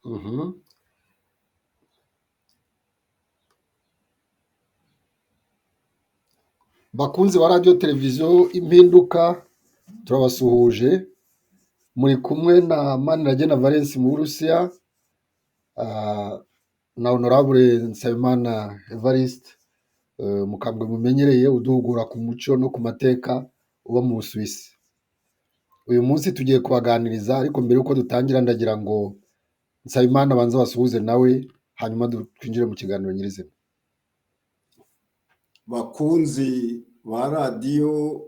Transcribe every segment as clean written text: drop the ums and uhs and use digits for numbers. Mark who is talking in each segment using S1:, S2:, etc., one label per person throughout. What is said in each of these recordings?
S1: Mhm. Bakunzi ba radiyo televiziyo Impinduka, turabasuhuje. Muri kumwe na Maniragena Valens mu Burusiya, na Honorable Nsabimana Evariste, umukambwe mumenyereye uduhugura ku muco no ku mateka, uba mu Busuwisi. Uyu munsi tugiye kubaganiriza, ariko mbere y'uko dutangira ndagira ngo Nsabimana abanze abasuhuze nawe, hanyuma twinjire mu kiganiro nyirizina.
S2: Bakunzi ba radiyo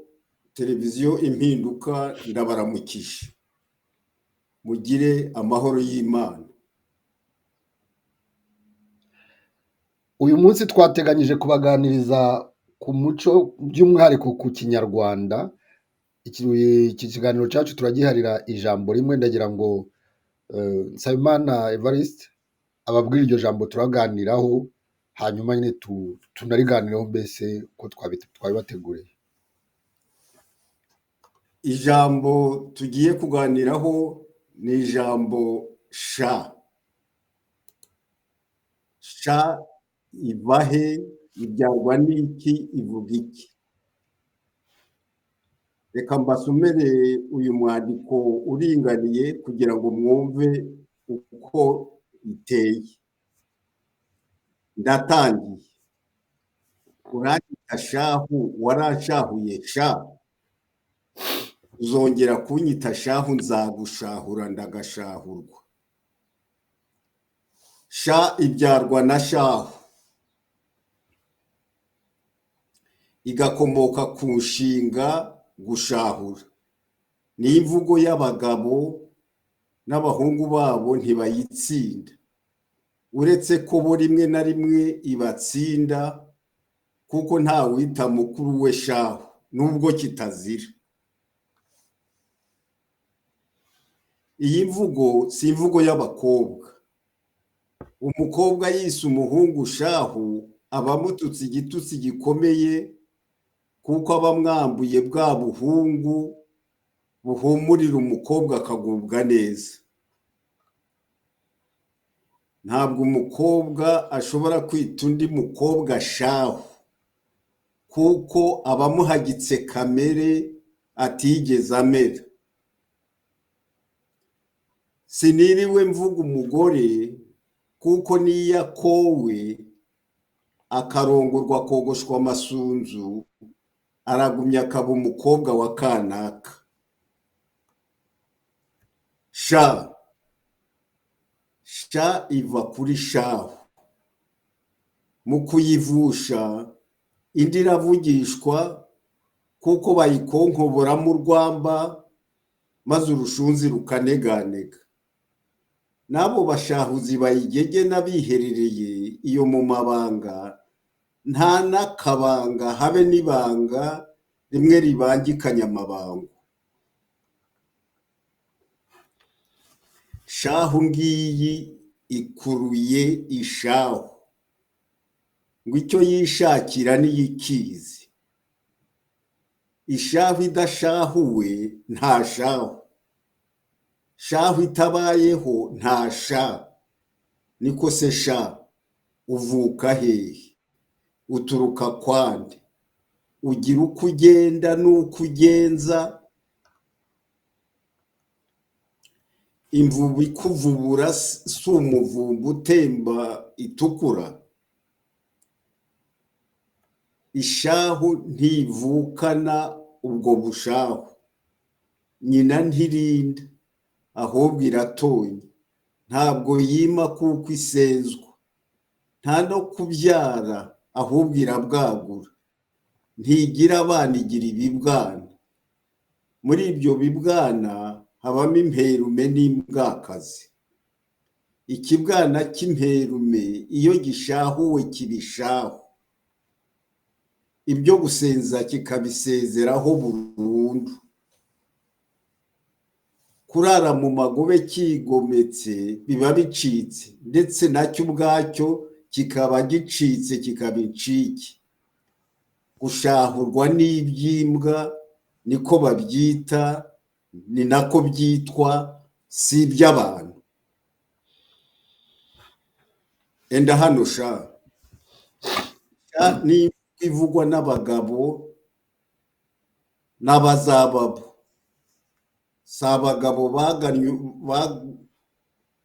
S2: televiziyo Impinduka, ndabaramukije, mugire amahoro y'Imana.
S1: Uyu munsi twateganyije kubaganiriza ku muco, by'umwihariko ku Kinyarwanda. Iki kiganiro cyacu turagiharira ijambo rimwe, ndagira ngo Nsabimana Evariste ababwire iryo jambo turaganiraho, hanyuma nyine tunariganireho mbese ko twabibateguriye.
S2: Ijambo tugiye kuganiraho ni ijambo sha. Sha ibahe, ibyarwa n'iki, ivuga iki? Reka mbasomere uyu mwandiko uringaniye kugira ngo mwumve uko iteye. Ndatangiye. Uranyita shahu, waranshahuye sha. Uzongera kunyita shahu nzagushahura ndagashahurwa. Sha ibyarwa na shahu, igakomoka ku nshinga gushahura. Ni imvugo y'abagabo n'abahungu babo ntibayitsinda, uretse ko bo rimwe na rimwe ibatsinda, kuko nta wita mukuru we shahu nubwo kitazira. Iyi mvugo si imvugo y'abakobwa. Umukobwa yise umuhungu shahu aba amututse igitutsi gikomeye, kuko aba amwambuye bwa buhungu buhumurira umukobwa akagubwa neza. Ntabwo umukobwa ashobora kwita undi mukobwa shahu, kuko aba amuhagitse kamere atigeze amera. Siniriwe mvuga umugore, kuko niyo akowe akarongorwa akogoshwa amasunzu, aragumya akaba umukobwa wa kanaka. Sha, sha iva kuri shahu. Mu kuyivusha indi iravugishwa, kuko bayikonkoboramo urwamba maze urushunzi rukaneganega. N'abo bashahuzi bayigegena biherereye iyo mu mabanga, nta n'akabanga habe n'ibanga rimwe ribangikanya amabango. Shahu ngiyi ikuruye ishahu, ngo icyo yishakira niyikizi. Ishahu idashahuwe nta shahu, shahu itabayeho nta sha. Niko se sha, uvuka hehe? Uturuka kwande? Ugira uko ugenda n'uko ugenza? Imvubu ikuvubura si umuvumba utemba itukura? Ishahu ntivukana ubwo bushahu, nyina ntirinda ahubwo iratonya. Ntabwo yima kuko isenzwa, nta no kubyara ahubwo irabwagura. Ntigira abana igira ibibwana, muri ibyo bibwana habamo imperume n'imbwakazi. Ikibwana cy'imperume iyo gishahuwe kibishahu, ibyo gusenza kikabisezeraho burundu. Kurara mu magobe kigometse biba bicitse, ndetse nacyo ubwacyo kikaba gicitse kikaba incike. Gushahurwa n'iby'imbwa niko babyita, ni nako byitwa, si iby'abantu. Enda hano sha. Sha ni ivugwa n'abagabo n'abazababo. Si abagabo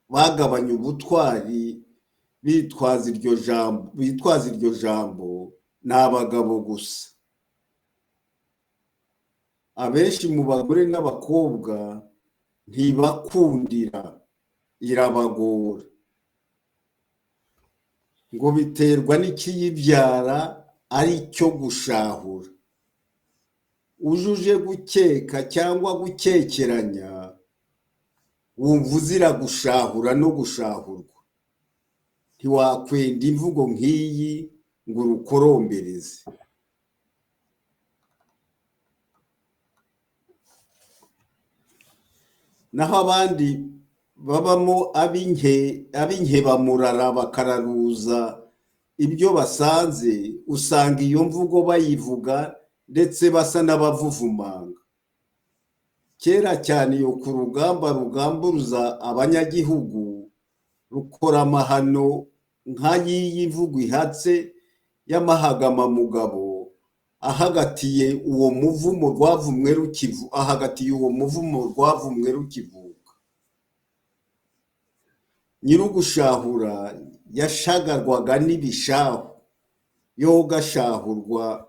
S2: bagabanye ubutwari bitwaza iryo jambo, ni abagabo gusa. Abenshi mu bagore n'abakobwa ntibakundira, irabagora. Ngo biterwa n'ikiyibyara ari cyo gushahura. Ujuje gukeka cyangwa gukekeranya, wumva uzira gushahura no gushahurwa. Ntiwakwenda imvugo nk'iyi ngo urukorombereze. Naho abandi babamo ab'inkebamurara bakararuza ibyo basanze, usanga iyo mvugo bayivuga ndetse basa n'abavuvumanga. Kera cyane iyo ku rugamba rugamburuza abanyagihugu rukora amahano nk'ayiyi mvugo ihatse y'amahagamamugabo ahagatiye uwo muvumo rwavumwe rukivu, ahagatiye uwo muvumo rwavumwe rukivuka. Nyirugushahura yashagarwaga n'ibishahu, yogashahurwa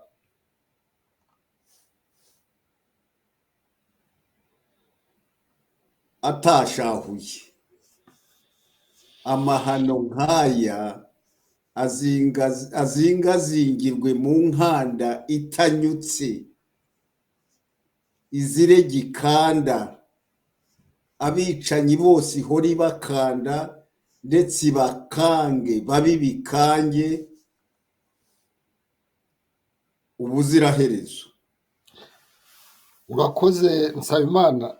S2: atashahuye. Amahano nk'aya azingazingirwe mu nkanda itanyutse, izire gikanda, abicanyi bose ihora ibakanda, ndetse ibakange babi bikange ubuziraherezo.
S1: Urakoze Nsabimana.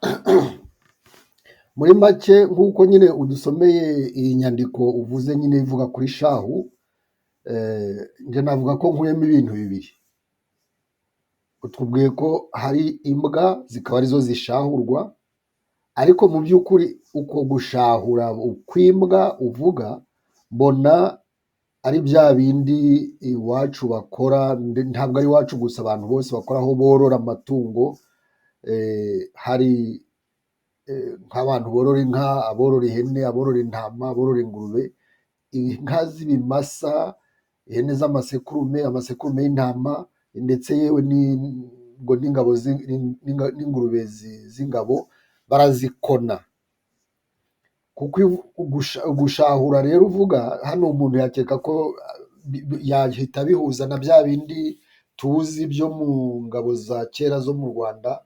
S1: Muri make nk'uko nyine udusomeye iyi nyandiko uvuze nyine ivuga kuri shahu, njye navuga ko nkuyemo ibintu bibiri. Utubwiye ko hari imbwa zikaba arizo zishahurwa, ariko mu by'ukuri uko gushahura kw'imbwa uvuga mbona ari bya bindi iwacu bakora, ntabwo ari iwacu gusa, abantu bose bakora aho borora amatungo. Hari nk'abantu borora inka, aborora ihene, aborora intama, aborora ingurube, inka z'ibimasa, ihene z'amasekurume, amasekurume y'intama, ndetse yewe n'ingabo n'ingurube z'ingabo barazikona. Kuko gushahura rero uvuga hano umuntu yakeka ko yahita bihuza na bya bindi tuzi byo mu ngabo za kera zo mu Rwanda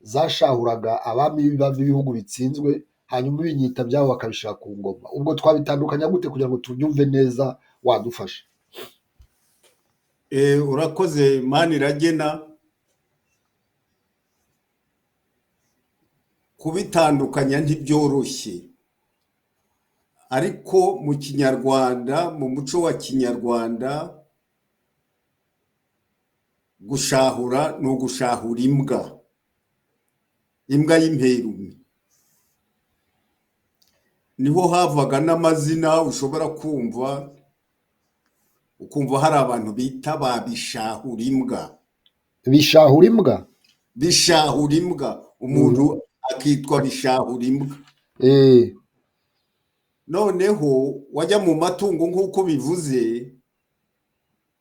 S1: zashahuraga abami b'ibihugu bitsinzwe, hanyuma ibinyita byabo bakabishira ku ngoma. Ubwo twabitandukanya gute kugira ngo tubyumve neza, wadufasha?
S2: Urakoze Maniragena. Kubitandukanya ntibyoroshye, ariko mu Kinyarwanda, mu muco wa Kinyarwanda, gushahura ni ugushahura imbwa, imbwa y'imperume. Niho havaga n'amazina ushobora kumva, ukumva hari abantu bita ba bishahura imbwa.
S1: Bishahura imbwa?
S2: Bishahura imbwa, umuntu akitwa bishahura imbwa. Noneho wajya mu matungo nk'uko bivuze,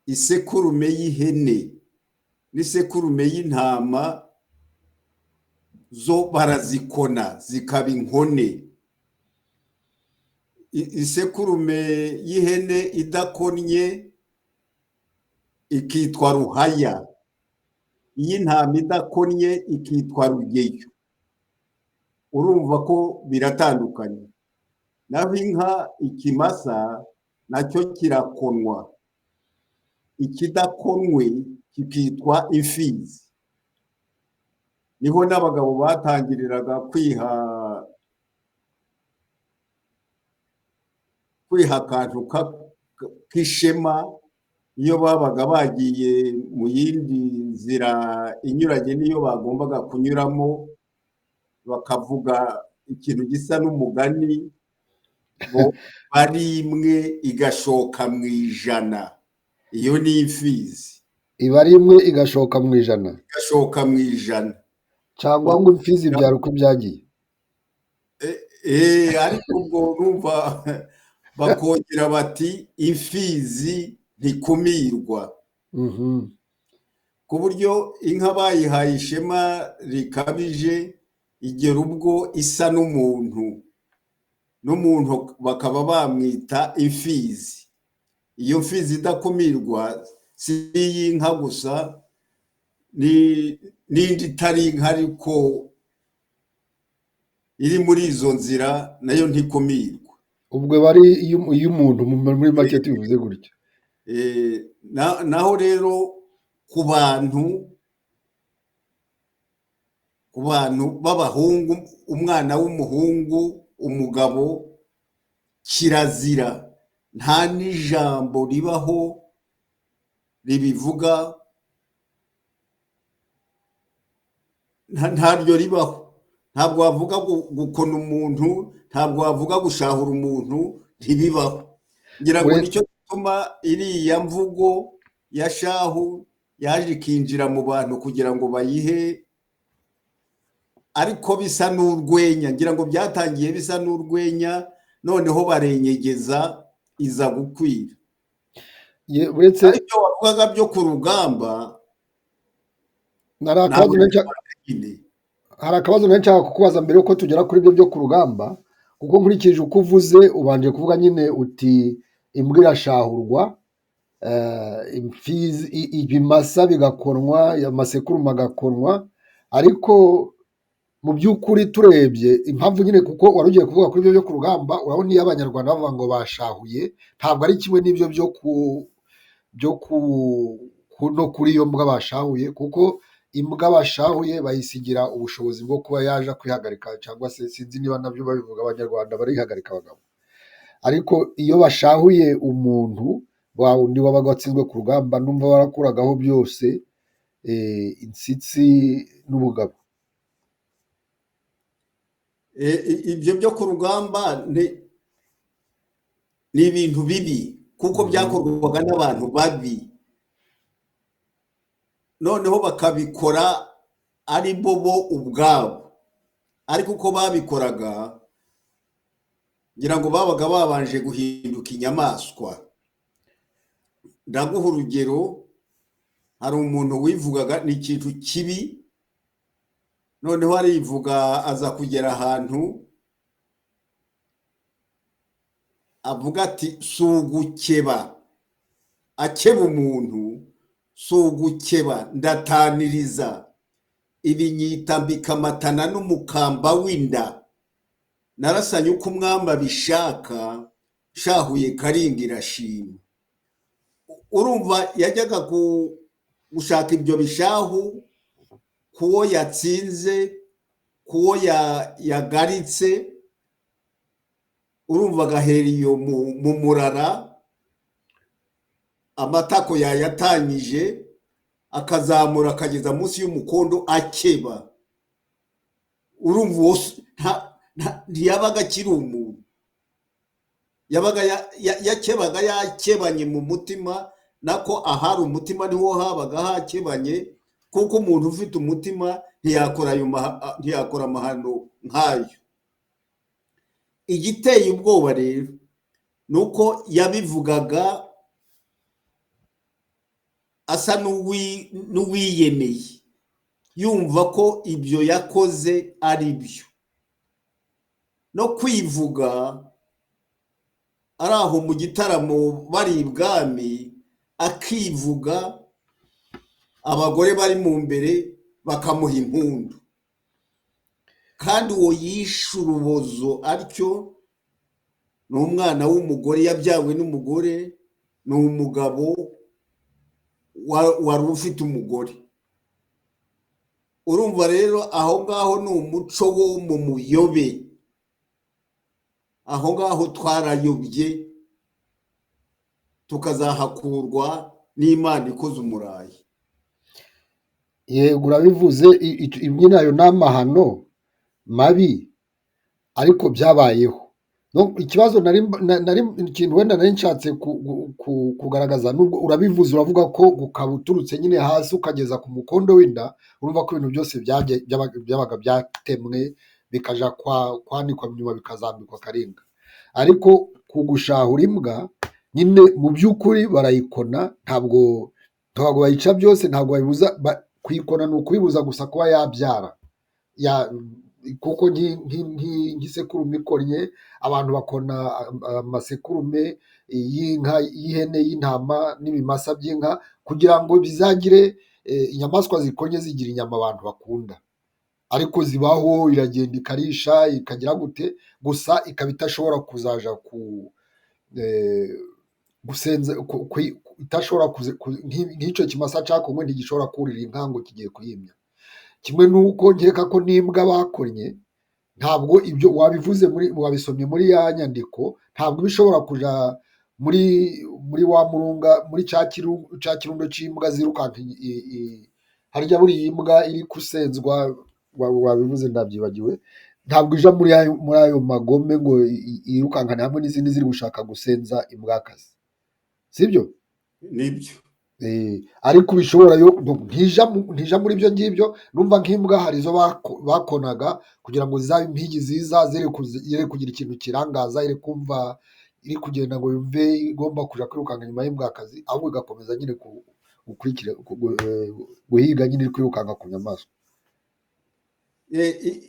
S2: isekurume y'ihene n'isekurume y'intama zo barazikona zikaba inkone. Isekurume y'ihene idakonnye ikitwa ruhaya, iy'intama idakonnye ikitwa rugeyo. Urumva ko biratandukanye. Naho inka ikimasa nacyo kirakonwa, ikidakonwe kikitwa imfizi. Niho n'abagabo batangiriraga kwiha akantu k'ishema iyo babaga bagiye mu yindi nzira inyuranye n'iyo bagombaga kunyuramo, bakavuga ikintu gisa n'umugani Ngo ari imwe igashoka mu ijana, iyo ni imfizi.
S1: Iba ari imwe igashoka mu ijana.
S2: Igashoka mu ijana.
S1: Cyangwa ngo imfizi ibyara uko ibyagiye.
S2: Ariko ubwo urumva bakongera bati imfizi ntikumirwa. Ku buryo inka bayihaye ishema rikabije, igera ubwo isa n'umuntu, n'umuntu bakaba bamwita imfizi. Iyo mfizi idakumirwa si iy'inka gusa, n'indi itari inka ariko iri muri izo nzira nayo ntikumirwa.
S1: Ubwo aba ari iy'umuntu muri make tubivuze gutyo.
S2: Naho rero ku bantu, ku bantu b'abahungu, umwana w'umuhungu, umugabo, kirazira, nta n'ijambo ribaho ribivuga, ntaryo ribaho. Ntabwo wavuga gukona umuntu, ntabwo wavuga gushahura umuntu, ntibibaho. Ngira ngo nicyo gituma iriya mvugo ya shahu yaje ikinjira mu bantu kugira ngo bayihe, ariko bisa n'urwenya. Ngira ngo byatangiye bisa n'urwenya, noneho barenyegeza iza gukwira. Ariko wavugaga byo ku rugamba,
S1: hari akabazo nshaka kukubaza mbere yuko tugera kuri ibyo byo ku rugamba, kuko nkurikije uko uvuze ubanje kuvuga nyine uti imbwa irashahurwa, ibimasa bigakonwa, amasekurume agakonwa, ariko mu by'ukuri turebye impamvu nyine, kuko wari ugiye kuvuga kuri ibyo byo ku rugamba, urabona iyo Abanyarwanda bavuga ngo bashahuye, ntabwo ari kimwe n'ibyo byo no kuri iyo mbwa bashahuye, kuko imbwa bashahuye bayisigira ubushobozi bwo kuba yaje kwihagarika, cyangwa se sinzi niba nabyo babivuga, Abanyarwanda barihagarika abagabo. Ariko iyo bashahuye umuntu wa undi wabaga watsinzwe ku rugamba, numva barakuragaho byose, insitsi n'ubugabo.
S2: Ibyo byo ku rugamba ni ibintu bibi, kuko byakorwaga n'abantu babi, noneho bakabikora ari bo ubwabo. Ariko uko babikoraga, ngira ngo babaga babanje guhinduka inyamaswa. Ndaguha urugero, hari umuntu wivugaga ni ikintu kibi, noneho arivuga aza kugera ahantu avuga ati si ugukeba, akeba umuntu, si ugukeba ndataniriza, ibinyitambika amatana n'umukamba w'inda, narasanye uko umwami abishaka, shahuye Karinga irashima. Urumva yajyaga gushaka ibyo bishahu kuwo yatsinze, kuwo yagaritse, urumva agahera iyo mu murara, amatako yayatanyije, akazamura akageza munsi y'umukondo akeba. Urumva uwo ntiyabaga akiri umuntu, yabaga yakebaga yakebanye mu mutima, nako ahari umutima niho habaga hakebanye, kuko umuntu ufite umutima ntiyakora amahano nk'ayo. Igiteye ubwoba rero ni uko yabivugaga asa n'uwiyemeye, yumva ko ibyo yakoze ari byo. No kwivuga ari aho mu gitaramo bari ibwami, akivuga, abagore bari mu mbere bakamuha impundu, kandi uwo yishe urubozo atyo ni umwana w'umugore, yabyawe n'umugore, ni umugabo wari ufite umugore. Urumva rero aho ngaho ni umuco wo mu muyobe, aho ngaho twarayobye, tukazahakurwa n'Imana ikoze umurayi.
S1: Yego urabivuze, imwe nayo n'amahano mabi, ariko byabayeho. Donc, ikibazo nari nari ikintu wenda nari nshatse kugaragaza, nubwo urabivuze uravuga ko ukaba uturutse nyine hasi ukageza ku mukondo w'inda, urumva ko ibintu byose byabaga byatemwe bikaja kwanikwa nyuma bikazambikwa karinga. Ariko kugushahura imbwa nyine mu by'ukuri barayikona, ntabwo bayica byose, ntabwo bayibuza kuyikona, ni ukuyibuza gusa kuba yabyara kuko nk'isekurume ikonnye, abantu bakona amasekurume y'inka, y'ihene, y'intama n'ibimasa by'inka kugira ngo bizagire inyamaswa zikonye zigira inyama abantu bakunda, ariko zibaho iragenda ikarisha ikagira gute, gusa ikaba itashobora kuzaja ku gusenza itashobora nk'icyo kimasa cyakonwe ntigishobora kurira inka ngo kigiye kuyimya. Kimwe nuko nkeka ko n'imbwa bakonye, ntabwo ibyo wabivuze muri wabisomye muri ya nyandiko, ntabwo bishobora kuja muri wa murunga, muri cya kirundo cy'imbwa zirukanka harya buri imbwa iri kusenzwa, wabivuze ndabyibagiwe, ntabwo ija muri ayo magome ngo yirukankane hamwe n'izindi ziri gushaka gusenza imbwakazi, sibyo?
S2: Nibyo.
S1: Ariko bishobora yo ntija muri ibyo ngibyo. Numva nk'imbwa hari izo bakonaga kugira ngo zizabe impigi ziza ziri kugira ikintu kirangaza, iri kumva iri kugenda ngo yumve igomba kuja kwirukanka nyuma y'imbwakazi, ahubwo igakomeza nyine gukurikira guhiga nyine iri kwirukanka ku nyamaswa.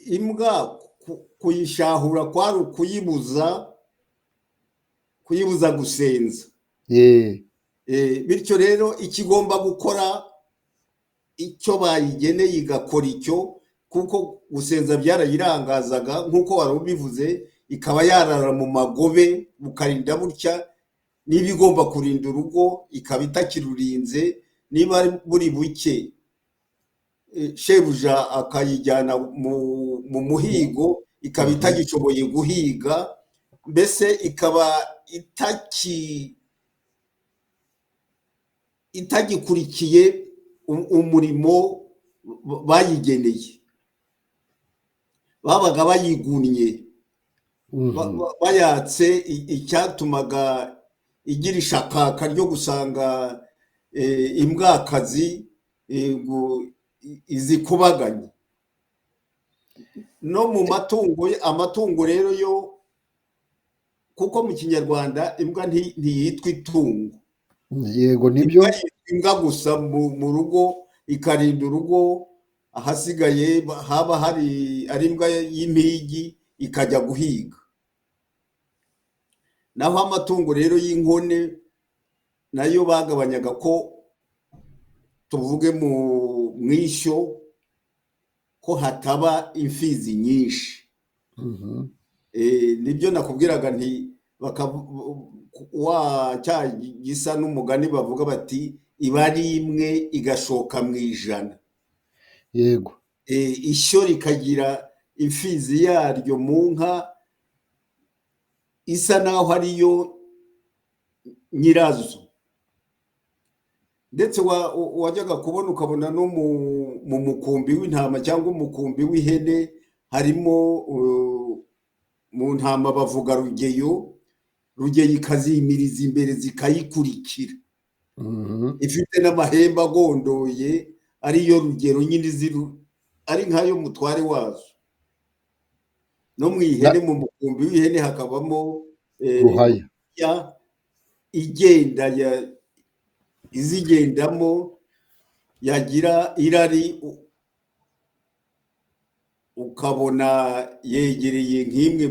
S2: Imbwa kuyishahura kwari kuyibuza gusenza. Bityo rero ikigomba gukora icyo bayigeneye igakora icyo, kuko gusenza byarayirangazaga nk'uko wari ubivuze, ikaba yarara mu magobe bukarinda butya, niba igomba kurinda urugo ikaba itakirurinze, niba ari buri buke shebuja akayijyana mu muhigo ikaba itagishoboye guhiga, mbese ikaba itagikurikiye umurimo bayigeneye, babaga bayigunnye bayatse icyatumaga igira ishakaka ryo gusanga imbwakazi izikubaganye. No mu matungo, amatungo rero yo, kuko mu Kinyarwanda imbwa ntiyitwa itungo.
S1: Yego nibyo,
S2: imbwa gusa mu rugo ikarinda urugo, ahasigaye haba hari ari imbwa y'impigi ikajya guhiga. Naho amatungo rero y'inkone nayo bagabanyaga ko tuvuge mu mwishyo ko hataba imfizi nyinshi. Nibyo nakubwiraga nti wa cya gisa n'umugani bavuga bati iba ari imwe igashoka mu ijana.
S1: Yego.
S2: Ishyo rikagira imfizi yaryo mu nka isa naho ariyo nyirazo, ndetse wajyaga kubona ukabona no mu mukumbi w'intama cyangwa umukumbi w'ihene harimo mu ntama bavuga rugeyo, rugeyo ikazimiriza imbere zikayikurikira, ifite n'amahembe agondoye ariyo rugero nyine ari nkayo mutware wazo. No mu ihene, mu mukumbi w'ihene hakabamo
S1: ruhaya
S2: igenda izigendamo, yagira irari ukabona yegereye nk'imwe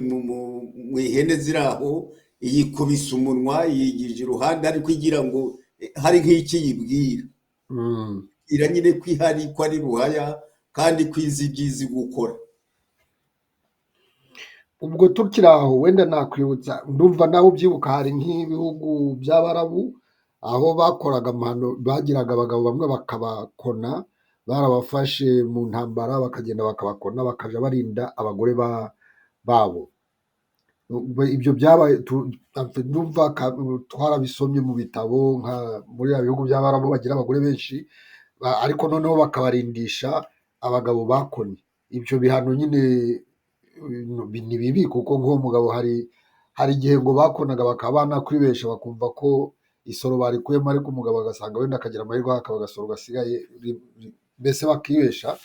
S2: mu ihene ziri aho, iyikubise umunwa yigije iruhande ariko igira ngo hari nk'ikiyibwira, ira nyine ko ihari ko ari ruhaya kandi ko izi ibyizi gukora.
S1: Ubwo tukiri aho wenda nakwibutsa, ndumva nawe ubyibuka, hari nk'ibihugu by'Abarabu aho bakoraga amahano, bagiraga abagabo bamwe bakabakona, barabafashe mu ntambara bakagenda bakabakona, bakaja barinda abagore babo. Ibyo byabaye, ndumva twarabisomye mu bitabo, nka muri ya bihugu by'Abarabu bagira abagore benshi, ariko noneho bakabarindisha abagabo bakonye. Ibyo bihano nyine ni bibi, kuko nk'uwo mugabo hari Hari igihe ngo bakonaga bakaba banakwibesha bakumva ko isoro barikuyemo, ariko umugabo agasanga wenda akagira amahirwe hakaba agasoro gasigaye, mbese bakibesha,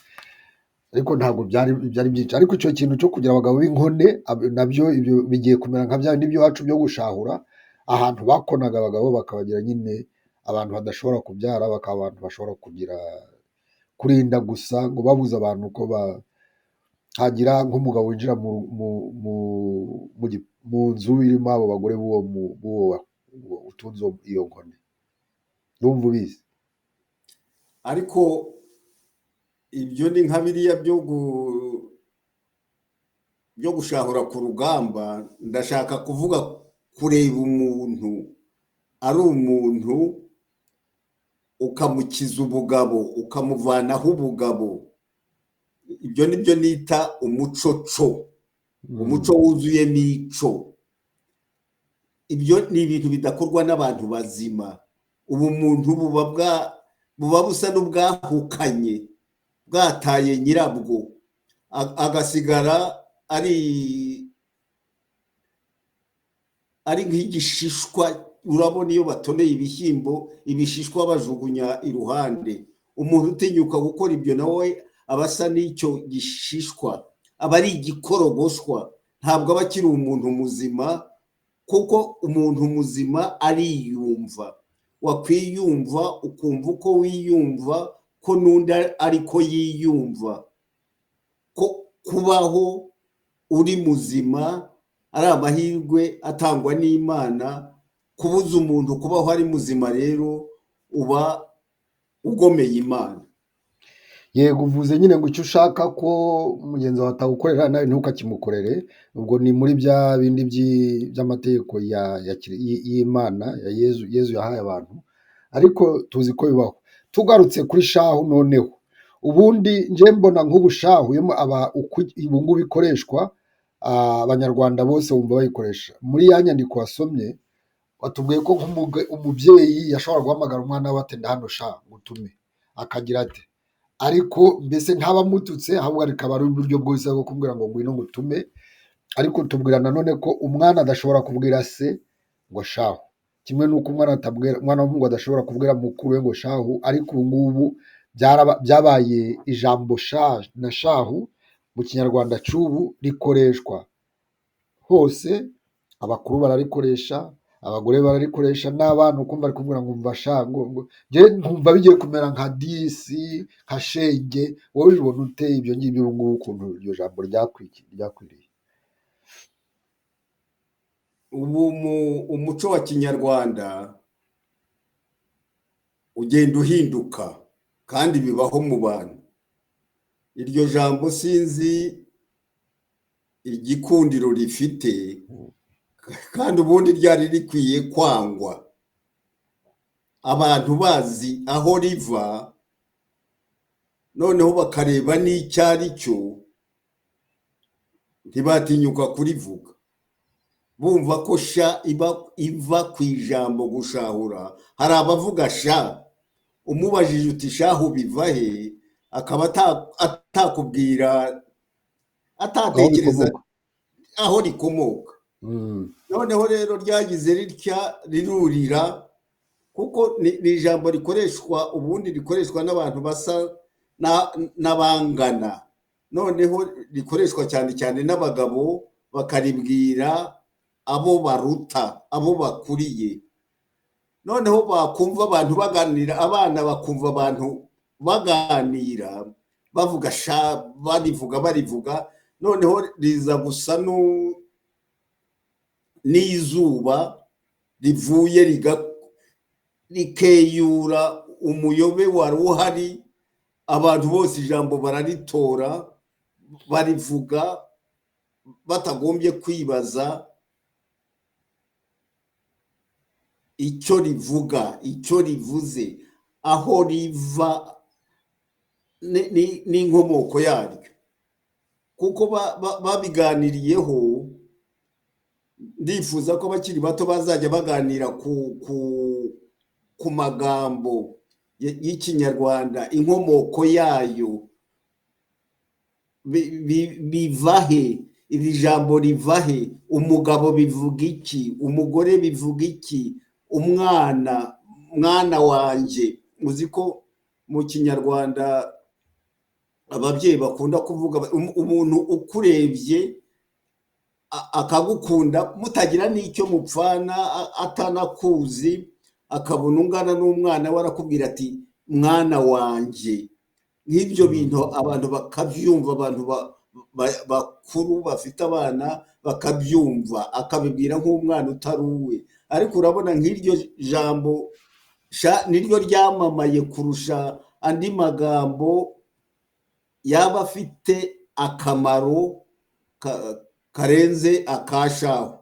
S1: ariko ntabwo byari byinshi. Ariko icyo kintu cyo kugira abagabo b'inkone nabyo ibyo bigiye kumera nka bya bindi by'iwacu byo gushahura, ahantu bakonaga abagabo bakabagira nyine abantu badashobora kubyara, bakaba abantu bashobora kugira kurinda gusa, ngo babuze abantu ko hagira nk'umugabo winjira mu nzu irimo abo bagore b'uwo utunze iyo nkoni. Ndumva ubizi.
S2: Ariko ibyo ni nka biriya byo gushahura ku rugamba. Ndashaka kuvuga kureba umuntu ari umuntu ukamukiza ubugabo, ukamuvanaho ubugabo. Ibyo ni byo nita umuco, umuco wuzuye mico. Ibyo ni ibintu bidakorwa n'abantu bazima. Ubumuntu buba busa n'ubwahukanye, bwataye nyirabwo, agasigara ari nk'igishishwa. Urabona iyo batoneye ibishyimbo, ibishishwa bajugunya iruhande. Umuntu utinyuka gukora ibyo nawe aba asa n'icyo gishishwa, aba ari igikorogoshwa, ntabwo aba akiri umuntu muzima, kuko umuntu muzima ariyumva. Wakwiyumva ukumva uko wiyumva ko n'undi ariko yiyumva, ko kubaho uri muzima ari amahirwe atangwa n'Imana. Kubuza umuntu kubaho ari muzima rero uba ugomeye Imana.
S1: Yego, uvuze nyine ngo icyo ushaka ko mugenzi wawe atagukorera nawe ntukakimukorere. Ubwo ni muri bya bindi by'amategeko y'Imana ya Yezu yahaye abantu, ariko tuzi ko bibaho. Tugarutse kuri shahu noneho, ubundi nje mbona nk'ubushahu ubu ngubu ikoreshwa, Abanyarwanda bose bumva bayikoresha. Muri ya nyandiko wasomye watubwiye ko umubyeyi yashobora guhamagara umwana we ati ndahano sha ngutume, akagira ati, ariko mbese ntabamututse, ahubwo rikaba ari uburyo bwiza bwo kumubwira ngo ngwino ngutume. Ariko tubwira nanone ko umwana adashobora kubwira se ngo shahu, kimwe n'uko umwana w'umuhungu adashobora kubwira mukuru we ngo shahu. Ariko ubu ngubu byabaye ijambo sha na shahu mu Kinyarwanda cy'ubu rikoreshwa hose, abakuru bararikoresha, abagore bararikoresha, n'abana ukumva bari kuvuga ngo umva sha, ngo nkumva bigiye kumera nka disi, nka shenge. Wowe ubibona ute ibyo ngibyo ubu ngubu ukuntu iryo jambo ryakwiriye?
S2: Ubu umuco wa Kinyarwanda ugenda uhinduka kandi bibaho mu bantu. Iryo jambo sinzi igikundiro rifite, kandi ubundi ryari rikwiye kwangwa. Abantu bazi aho riva, noneho bakareba n'icyo ari cyo, ntibatinyuka kurivuga. Bumva ko sha iva ku ijambo gushahura. Hari abavuga sha, umubajije uti shahu biva he, akaba atakubwira, atatekereza aho rikomoka. Noneho rero ryagize ritya rirurira, kuko ni ijambo rikoreshwa ubundi rikoreshwa n'abantu basa n'abangana. Noneho rikoreshwa cyane cyane n'abagabo, bakaribwira abo baruta, abo bakuriye. Noneho bakumva abantu baganira, abana bakumva abantu baganira bavuga sha, barivuga. Noneho riza gusa n'izuba rivuye rikeyura umuyobe wari uhari. Abantu bose ijambo bararitora, barivuga batagombye kwibaza icyo rivuga, icyo rivuze, aho riva n'inkomoko yaryo. Kuko babiganiriyeho. Ndifuza ko abakiri bato bazajya baganira ku magambo y'Ikinyarwanda, inkomoko yayo, biva he, Iri jambo riva he? Umugabo bivuga iki? Umugore bivuga iki? Umwana, mwana wanjye. Uzi ko mu Kinyarwanda ababyeyi bakunda kuvuga umuntu ukurebye akagukunda, mutagira n'icyo mupfana, atanakuzi, akabona ungana n'umwana we, arakubwira ati: "Mwana wanjye." Nk'ibyo bintu abantu bakabyumva, abantu bakuru bafite abana bakabyumva, akabibwira nk'umwana utari uwe. Ariko urabona nk'iryo jambo niryo ryamamaye kurusha andi magambo yaba afite akamaro karenze akashaho.